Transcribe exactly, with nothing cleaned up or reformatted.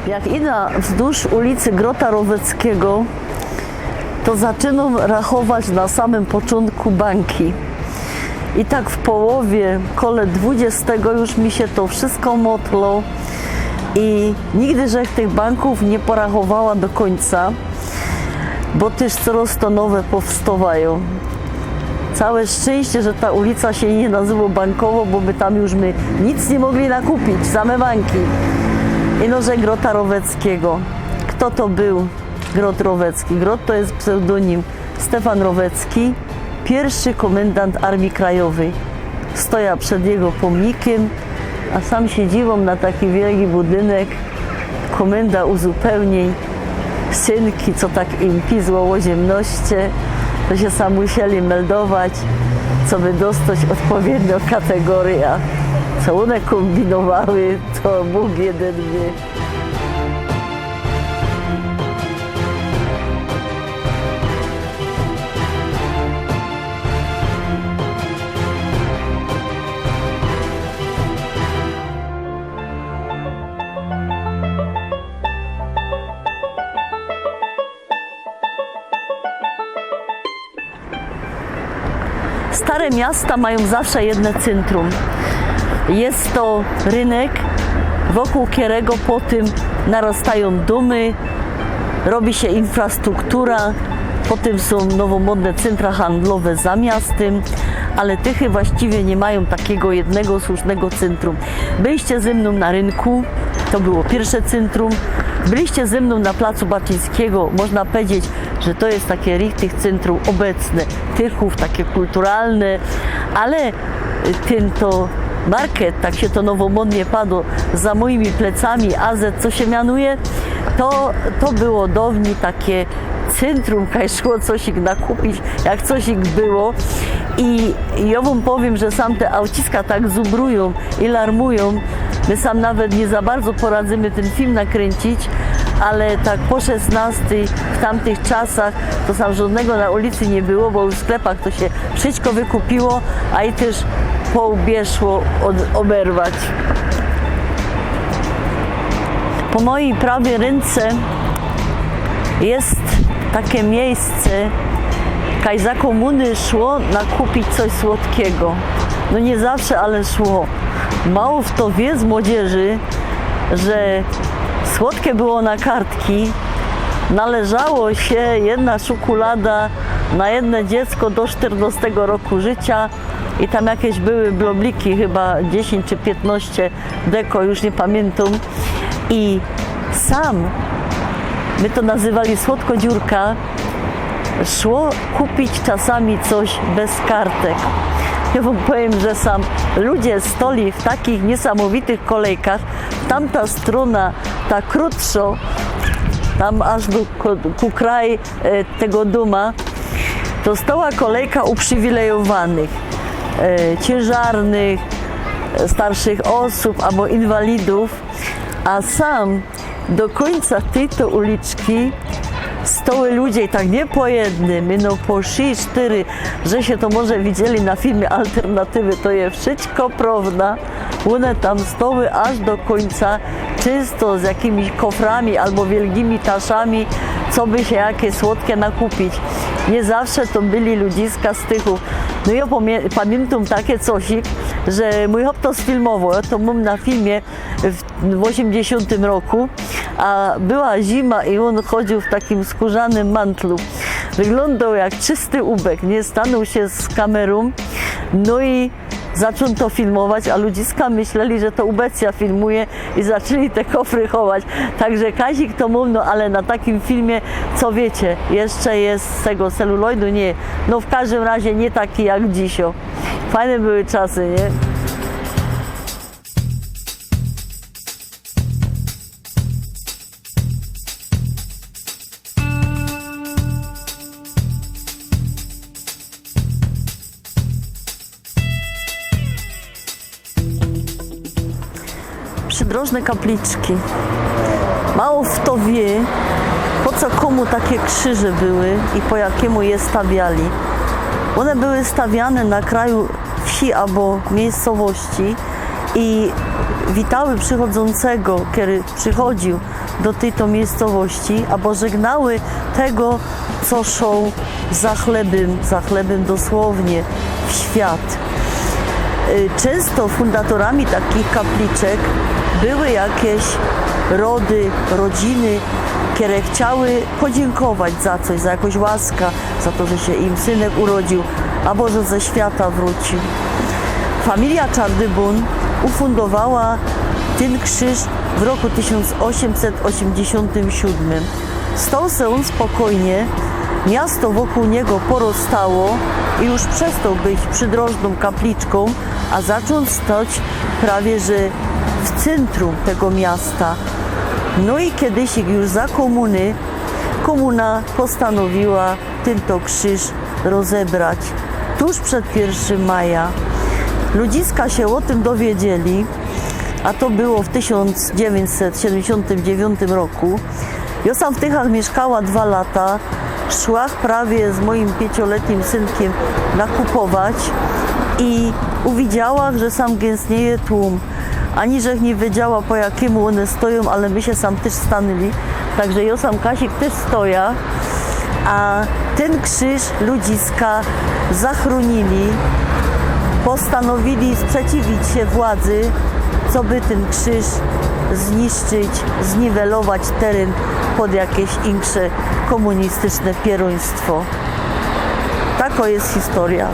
Jak ida wzdłuż ulicy Grota Roweckigo, to zaczynōm rachować na samym poczōntku banki. I tak w połowie, kole dwudziestego już mi sie to wszystko motlo i nigdy żech tych bankōw niy porachowała do kōńca, bo tyż corŏz to nowe powstŏwajōm. Cołke szczynście, że ta ulica sie niy nazywo Bankowo, bo by tam już my nic niy mogli nakupić, same banki. Ino że Grota Roweckigo. Fto to bōł Grot Rowecki? Grot to je pseudōnim. Stefan Rowecki, piyrszy kōmendant Armije Krajowyj. Stoja przed jego pōmnikym, a sam sie dziwōm na taki wielki budynek. Kōmenda uzupełniyń. Synki, co tak im pizło ô ziymności, to sie sam musieli meldować, coby dostoć ôdpowiedniŏ kategoryjŏ. Co ône kōmbinowały, to Bōg jedyn wiy. Stare miasta majōm zawsze jedne cyntrum. Je to rynk, wokōł kerego potym narostajōm dōmy, robi sie infrastruktura, potym sōm nowomodne cyntra handlowe za miastym, ale tychy właściwie niy majōm takigo jednego słusznego cyntrum. Byliście ze mnōm na rynku, to było piyrsze cyntrum. Byliście ze mnōm na placu Baczyńskigo, można powiedzieć, że to je takie richtig cyntrum ôbecne, tychōw, takie kulturalne, ale tyn to market, tak sie to nowomodnie padło, za mojimi plecami, A Z, co sie mianuje, to, to było dŏwnij takie cyntrum, kaj szło cosik nakupić, jak cosik było. I jŏ wōm powiym, że sam te auciska tak zubrujōm i larmujōm, my sam nawet niy za bardzo poradzymy tyn film nakryńcić, ale tak po szesnŏstyj w tamtych czasach to sam żŏdnego na ulicy niy było, bo już w sklepach to sie wszystko wykupiło, a i tyż połbie szło ôd-, ôberwać. Po mojij prawyj rynce je takie miejsce, kaj za kōmuny szło nakupić coś słodkigo. No niy zawsze, ale szło. Mało fto wiy z młodzieży, że słodkie było na kartki, należało sie jedna szukulada na jedne dziecko do sztyrnŏstego roku życiŏ i tam jakeś były blobliki, chyba dziesiyńć czy piytnŏście deko, już niy pamiyntōm. I sam, my to nazywali słodkodziurka, szło kupić czasami coś bez kartek. Jŏ wōm powiym, że sam ludzie stoli w takich niysamowitych kolejkach, tamta strōna, ta krōtszŏ, tam aż do, ku, ku kraj, e, tego dōma, to stoła kolejka uprziwilejowanych, e, ciynżarnych, e, starszych ôsōb abo inwalidōw, a sam do kōńca tyj to uliczki stoły ludzie, i tak niy po jednym, ino po szij, sztyry, że sie to może widzieli na filmie Alternatywy, to je wszystko prŏwda. Ône tam stoły aż do kōńca, czynsto z jakimiś koframi abo wielgimi taszami, coby sie jakie słodkie nakupić. Niy zawsze to byli ludziska z tychōw. No i jŏ pamiy-, pamiyntōm takie cosik, że mōj chop to sfilmowoł, jŏ to mōm na filmie, w, w ôziymdziesiōntym roku, a była zima i ôn chodziōł w takim skōrzanym mantlu. Wyglōndoł jak czysty ubek, niy? Stanōł sie z kamerōm, no i zaczōn to filmować, a ludziska myśleli, że to ubecja filmuje i zaczli te kofry chować. Tak że kazik to mōm, no ale na takim filmie, co wiycie, jeszcze je z tego celuloidu? Niy. No w kożdym razie niy taki jak dzisiŏ. Fajne były czasy, niy? Przydrożne kapliczki. Mało fto wiy, po co kōmu takie krzyże były i po jakimu je stawiali. Ône były stawiane na kraju wsi abo miejscowości, I witały przychodzącego, kery przychodziōł do tyj to miejscowości, abo żegnały tego, co szoł za chlebym, za chlebym dosłownie, w świat. Y, Często fundatorami takich kapliczek były jakieś rody, rodziny, które chciały podziękować za coś, za jakąś łaskę, za to, że się im synek urodził, albo że ze świata wrócił. Familia Czardybun ufundowała ten krzyż w roku tysiąc osiemset osiemdziesiątym siódmym. Stał se on spokojnie, miasto wokół niego porostało i już przestał być przydrożną kapliczką, a zaczął stać prawie że w centrum tego miasta. No i kiedyś już za komuny, komuna postanowiła ten to krzyż rozebrać tuż przed pierwszym maja. Ludziska się o tym dowiedzieli, a to było w tysiąc dziewięćset siedemdziesiątym dziewiątym roku. Ja sam w Tychach mieszkała dwa lata. Szłach prawie z moim pięcioletnim synkiem nakupować i uwidziałach, że sam gęstnieje tłum. Ani żech nie wiedziała, po jakiemu one stoją, ale my się sam też stanęli. Także ja sam Kasik też stoja. A ten krzyż ludziska zachronili, postanowili sprzeciwić się władzy, co by ten krzyż zniszczyć, zniwelować teren pod jakieś insze komunistyczne pieruństwo. Taka jest historia.